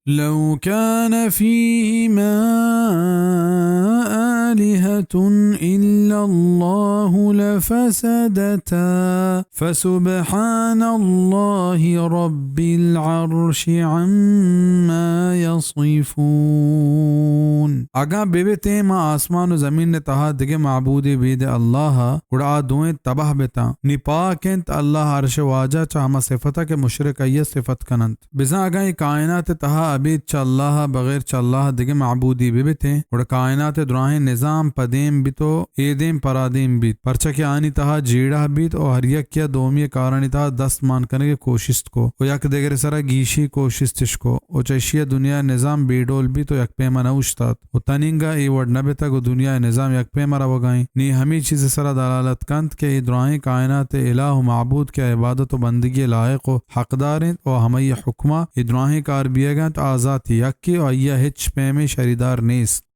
لو كان فيهما آلهة إلا الله لفسدتا فسبحان الله رب العرش عما يصفون۔ اگاں ببتیں ما آسمان و زمین ءِ تہا دگہ معبودے بید اللہ ءَ، گڑا آ دوئیں تباہ بتاں۔ نی پاک انت اللہ عرش واجہ چہ ہما صفت ءَ کہ مشرک آئی ءَ صفت کننت۔ بزاں اگاں اے کائنات ءِ تہا ابید چہ اللہ ءَ بغیر چہ اللہ ءَ دگہ معبودے ببتیں، گڑا کائنات ءِ دراہیں نظام پہ دیم بیت و اے دیم پرا دیم بیت، پرچا کہ آنی تہا جیڑہ بیت و ہر یکے ءَ دومی ءِ کارانی تہا دست مان کنگ ءِ کوشست کو و یک دگرے سرا گیشی کوشستش کو و چہ اشی ءَ دنیا ءِ نظام بے ڈول بیت و یک پیما نہ اوشتات و تنینگا اے وڑ نہ بتگ و دنیا ءِ نظام یک پیما روگا انت۔ نی ہمے چیز ءِ سرا دلالت کنت کہ اے دراہیں کائنات ءِ الہ و معبود کہ عبادت و بندگی ءِ لائق و حقدار انت و ہمائی ءِ حکما اے دراہیں کار بیئگ ءَ انت، آ ذات یکے و آئی ءَ ہچ پیمیں شریدار نیست۔